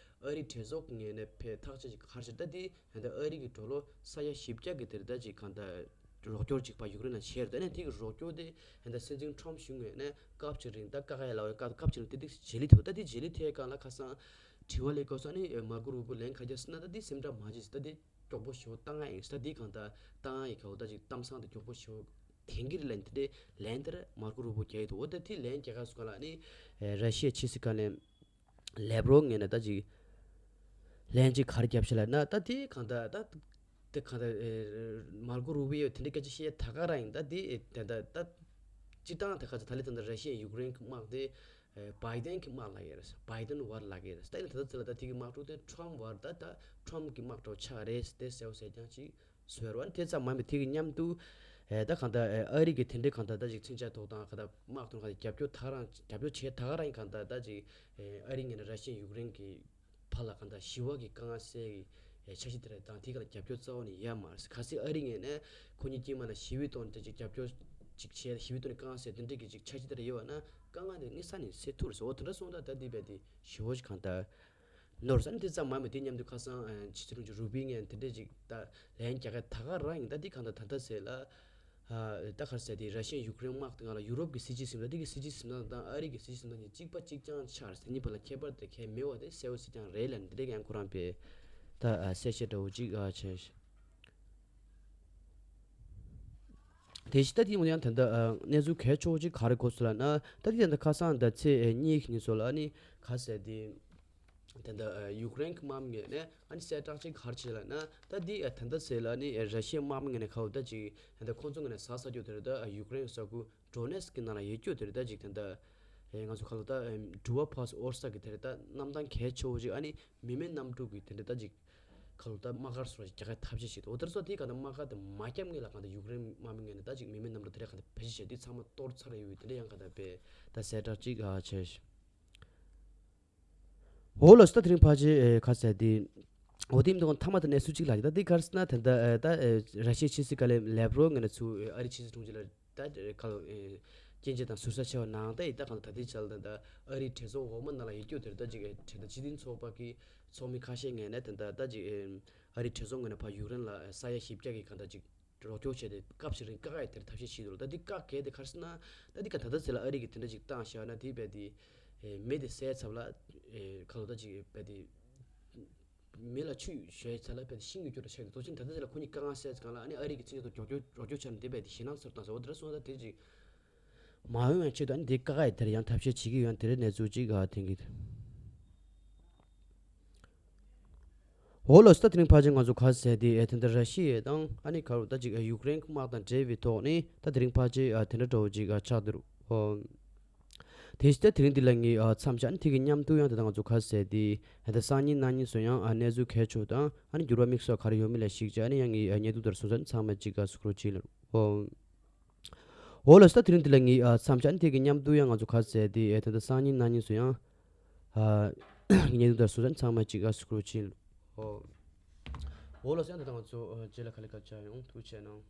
ཨ་རི་གྲོས་ཚོགས་ངོས་ནས་ཕེ་ཐག་ཆ་ཅིག་ག་རེ་ཟེར་ད་དེ་ད་ལྟ་ཨ་རི་གི་ཌོ་ལར་ས་ཡ་བཞི་བརྒྱ་གི་དེར་ད་ཅིག་གང་ལྟར་རོགས་སྐྱོར་ཅིག་ཕར་ཡུཀ་རེན་ལ་བྱས་རེད། ད་ནས་དེ་གི་རོགས་སྐྱོར་དེ་ད་ལྟ་སྲིད་འཛིན་ཁྲོམ་གཞུང་ངོས་ནས་སྐབས་ཅིག་རིང་ད་བཀག་ཡ་ལ་བའི་སྐབས་སྐབས་ཅིག་རིང་དེ་དེ་བརྗེ་ལེན་ཐེབས། ད་དེ་བརྗེ་ལེན་ཐེབས་སྒང་ལ་ཁ་སང་དྲི་བ་ལས་སྐབས་སུ་ཨ་ནི་མར་ཀོ་རུ་པོ་ལན་ག་རེ་བརྒྱབ་ཟེར་ན། ད་དེ་སེམས་ཁྲལ་མ་བྱེད་ཟེར། ད་དེ་མགྱོགས་པོ་ཞེ་པོ་བཏང་ཡ་ཡིན་ཟེར། ད་དེ་གང་ལྟར་བཏང་ཡ་ཡི་གའོ་ད་ཅིག་གཏམ་བཟང་དེ་མགྱོགས་པོ་ཞེ་པོ་དེང་གི་རེད་ལན་དེ་འདྲའི་ལན་དེར་མར་ཀོ་རུ་པོ་རྒྱག་ཡི་འདུག་འོ་ད་དེ་ལན་རྒྱག་ག་སུ་ག་ལ་ནི་ར་ཤི་ཡའི་ཕྱི་སྲིད་བཀའ་བློན་ལེབ་རོ་ངོས་ནས་ད་ཅིག་ལན་ཅིག་ག་རེ་བརྒྱབ་ཤག་ལབ་ན། ད་དེ་གང་ལྟར་ད་དེ་གང་ལྟར་མར་ཀོ་རུ་པི་ཡོ་དེ་འདྲའི་སྐད་ཆ་བཤད་ད་ག་རང་ཡིན། ད་དེ་ད་ད་ད་སྤྱིར་བཏང་ད་ག་ཚོད་ད་ལས་ད་ད་ར་ཤི་ཡ་ཡུཀ་རེན་གྱི་དམག་དེ་བྷའི་ཏན་གྱི་དམག་ལབ་ཡོད་རེད། བྷའི་ཏན་ཝར་ལབ་ཡོད་རེད། ད་ཡིན་ད་ད་ཚོད་ལ་ད་དེ་གི་དམག་འཁྲུག་དེ་ཁྲོམ་ཝར་ད་ད་ཁྲོམ་གྱི་དམག་འདྲ་བོ་ཆགས་རེད་དེ་ཟེར་བ་ཟེར་རྐྱང་ཅིག་བཟོས་རེད་བ། དེ་ཙམ་མ་ཡིན་པའི་དེ་གི་མཉམ་དུ་ཨེ་ད་གང་ལྟར་ཨེ་ཨ་རི་གི་དེ་འདྲའི་གང་ལྟར་ད་ཅིག་མཚོན་ཆ་ཐོག་དང་གང་ལྟར་དམག་དང་གང་ལྟར་རྒྱབ་སྐྱོར་ད་ག་རང་རྒྱབ་སྐྱོར་བྱས་ད་ག་རང་ཡིན། གང་ལྟར་ད་ཅིག་ཨེ་ཨ་རི་ངོས་ནས་ར་ཤི་ཡ་ཡུཀ་རེན་གྱི་བར་ལ་གང་ལྟར་ཞི་བ་གི་དཀའ་ངལ་སེལ་གྱི་ཨེ་འཆར་གཞི་དེ་རེད། དང་དེ་ག་ལ་རྒྱབ་སྐྱོར་རྩ་བ་ནས་ཡོད་མ་རེད། གལ་སྲིད་ཨ་རི་ངོས་ནས་ཁོ་གཉིས་དཀྱིལ་མ་ལ་ཞི་བའི་ཐོག་ནས་ད་ཅིག་རྒྱབ་སྐྱོར་ཅིག་བྱས་ཞི་བའི་ཐོག་ནས་དཀའ་ངལ་སེལ་དེ་འདྲའི་གི་ཅིག་འཆར་གཞི་དེ་རེད་ཡོད་པ་ན་དཀའ་ངལ་དེ་དངོས་ས་ནས་སེལ་ཐུབ་རེད་ཟེར། འོ་དེ་འདྲ་སོང་ད་ད་དེ་བས་དེ་ཞི་བ་ཞིག་གང་ལྟར། ནོར་ས་ནི་དེ་ཙམ་མ་མེད། དེ་མཉམ་དུ་ཁ་སང་ཨ་ཕྱི་ཚུལ་ཁྲིམས་ཀྱི་རུ་པི་ངན་དེ་འདྲས་ཅིག་ད་ལན་རྒྱག་ག་ད་ག་རང་ཡིན། ད་དེ་གང་ལྟར་ད་ལྟ་ཟེར་ལ། ཨ་ད་ག་རེ་ཟེར། དེ་ར་ཤི་ཡ་ཡུཀ་རེན་དམག་དེ་སྒང་ལ་ཡུ་རོབ་ཀྱི་སྲིད་ཇུས་འཛིན་སྟངས་དང་ཨ་རི་གི་སྲིད་ཇུས་འཛིན་སྟངས་གཉིས་གཅིག་པ་གཅིག་རྐྱང་ཆགས་རེད། དེ་གཉིས་བར་ལ་ཁྱད་པར་དེ་གང་ཡང་མེད་པ་དེ་གསལ་པོ་གསལ་རྐྱང་རེད་ལབ་ནས། དེ་འདྲས་ཀྱང་ཁོ་རང་པས་ད་ཨ་གསལ་བཤད་འདྲ་བོ་ཅིག་ཨ་བྱས། དེ་བཞིན་ད་དེ་ཡང་ད་ལྟ་ཨ་གནས་ཚུལ་གལ་ཆེ་བོ་ཅིག་ག་རེ་གོ་སོང་ལབ་ན། ད་དེ་ད་ལྟ་ཁ་སང་ད་ཚེས་གཉིས་ཀྱི་ཉིན་སོགས་ལ་ཨ་ནི་ག་ཟེར་དེ། ད་ལྟ་ཡུཀ་རེན་གྱི་དམག་མི་ངོས་ནས་ཨ་ནི་གསལ་བསྒྲགས་ཅིག་ག་རེ་བྱས་ལབ་ན། ད་འདི་ད་ལྟ་ཟེར་ལ་ཨ་ནི་ར་ཤི་ཡའི་དམག་མི་ངོས་ནས་ག་བོ་ད་ཅིག་ད་ལྟ་ཁོང་ཚོ་ངོས་ནས་ཟ་ས་རྒྱུ་དེ་རེད། ད་ཡུཀ་རེན་ས་ཁུལ་ཌོ་ནེ་སི་ཀི་ནང་ལ་ཡོད་རྒྱུ་དེ་རེད། ད་ཅིག་ད་ལྟ་ང་ཚོ་ག་ལ་ད་འགྲུལ་པ་ཕར་ཚུར་ས་གི་དེ་རེད། ད་གནམ་ཐང་གལ་ཆེ་བོ་ཅིག་ཨ་ནི་མི་མེད་གནམ་གྲུ་གི་དེ་འདྲ་ད་ཅིག་ག་ལ་ད་དམག་སྒར་སོགས་རྒྱག་གི་ཐབས་ཤེས་ཤིག་འདུག་འོ་དེར་སོ་དེ་ག་ད་དམག་སྒར་དེ་མ་བརྒྱབ་སྔོན་ལ་ག་ད་ཡུཀ་རེན་དམག་མི་ངོས་ནས་ད་ཅིག་མི་མེད་གནམ་གྲུ་དེ་འདྲ་ག་ད་བེད་སྤྱོད་བྱས་དེ་ཚང་མ་གཏོར་ཚར་ཡོད་པའི་དེ་འདྲ་ཡང་ག་ད་པས་ད་གསལ་བསྒྲགས་ཅིག་ཨ་བྱས། འོ་ལགས་སོ། ད་དེ་རིང་ཕལ་ཆེར་ཨེ་ག་ཟེར་དེ། འོ་དེ་མི་འདུག་མཐའ་མ་ད་གནས་ཚུལ་གཅིག་ལ་ད་དེ་ག་རེ་ཟེར་ན། ད་ད་ཨེ་ད་ཨེ་ར་ཤི་ཡའི་ཕྱི་སྲིད་བཀའ་བློན་ལེབ་རོབ་ངོས་ནས་ཚུར་ཨེ་ཨ་རིའི་ཕྱི་སྲིད་དྲུང་ཆེ་ལ་ད་ཨེ་ག་ལ་ཨེ་སྐྱོན་བརྗོད་དང་ཟུར་ཟ་བྱས་པ་ནང་ད་ཡིན། ད་གང་ད་དེ་ཆ་ལ་ད་ད་ཨ་རིའི་གྲོས་ཚོགས་འོག་མ་ནང་ལ་ཡོད་རྒྱུ་དེར་ད་ཅིག་ཨེ་ད་ད་སྤྱི་མཐུན་ཚོགས་པ་གི་ཚོགས་མི་ཁ་ཤས་ངོས་ནས་ད་ད་ད་ཅིག་ཨེ་ཨ་རིའི་གྲོས་ཚོགས་ངོས་ནས་ཕར་ཡུཀ་རེན་ལ་ཨེ་ས་ཡ་བཞི་བརྒྱ་གི་གང་ད་ཅིག་རོགས་སྐྱོར་བྱས་ཏེ་སྐབས་ཤིག་རིང་བཀག་ཡ་དེར་ཐབས་ཤེས་བྱེད་འདུག་ད་འདི་བཀག་གལ་དེ་ག་རེ་ཟེར་ན། ད་འདི་ག་ད་ལྟ་ཟེར་ལ་ཨ་རི་གི་དེ་འདྲ་ཅིག་བཏང་བཞག་ན་དེ་རྦད་དེ་ཨེ་མེ་དེ་བསད་ཚར་ལ་ཨེ་ག་ལ་ད་ཅིག་རྦད་དེ་མེ་ལ་ཆུ་བཞོས་ཚར་ལ་རྦད་དེ་ཤིང་གི་རྒྱུ་འདྲ་ཆགས་འདུག་དོ་ཅན་ད་ལྟ་ཟེར་ལ་ཁོ་གཉིས་བཀག་ང་བསད་ཚར་གང་ལ་ཨ་ནི་ཨ་རི་གི་མཚན་ཉིད་དུ་རྒྱབ་སྐྱོར་རོགས་སྐྱོར་བྱས་ན་དེ་རྦད་དེ་ཞེད་སྣང་ཚ་པོ་བཏང་ཟེར་བ་དེ་འདྲ་སོང་ད་དེ་ཅིག་མ་འོང་བའི་ཆེད་དུ་ཨ་ནི་དེ་བཀག་ཡ་དེར་ཡང་ཐབས་ཤེས་བྱེད་ཀྱི་ཡོད་ན་དེ་རེད་གནས་ཚུལ་ཅིག་ག་དེང་གི། འོ་ལགས་སོ། ད་དེ་རིང་ཕལ་ཆེར་ང་ཚོ་ག་ཟེར་དེ་ཨེ་ད་ལྟ་ར་ཤི་ཡ་དང་ཨ་ནི་ག་རུ་ད་ཅིག་ཨེ་ཡུཀ་རེན་དམག་དང་འབྲེལ་བའི་ཐོག་ནས་ད་དེ་རིང་ཕལ་ཆེར་ཨ་དེ་འདྲ་འདྲ་བོ་ཅིག་ཨ་ཆགས་བསྡད་རུ། ཨོ། དེ་བཞིན་ད་དེ་རིང་འདི་ལ་ངས་ཨ་མཚམས་བཞག་ཨ་ནི་དེ་གི་མཉམ་དུ་ཡང་ད་ལྟ་ང་ཚོ་ག་ཟེར་དེ་ཨེ་ད་སང་ཉིན་གནངས་ཉིན་སུ་ཡང་ཨ་གནས་ཚུལ་གལ་ཆེ་དང་ཨ་ནི་འགྱུར་བ་དམིགས་བསལ་ག་རེ་ཡོད་མེད་ལ་གཞིགས་བྱས་ཨ་ནི་ཡང་ངས་ཨ་བརྙན་ཐུང་དེར་སོང་ཙང་ཚང་མ་ཅིག་ཨ་གཟིགས་རོགས་བྱེད་ལ། ཨོ། འོ་ལགས་སོ། ད་དེ་རིང་འདི་ལ་ངས་ཨ་མཚམས་བཞག་ཨ་ནི་དེ་གི་མཉམ་དུ་ཡང་ང་ཚོ་ག་ཟེར་དེ་ཨེ་ད་ལྟ་སང་ཉིན་གནངས་ཉིན་སུ་ཡང་ཨ་བརྙན་ཐུང་དེར་སོང་ཙང་ཚང་མ་ཅིག་ཨ་གཟིགས་རོགས་བྱེད་ལ། ཨོ། འོ་ལགས་སོ། ཡང་ད་ལྟ་ང་ཚོ་ཨ་རྗེས་ལ་ག་ལེ་ག་བྱ་ཡོང་ཐུགས་རྗེ་གནང་།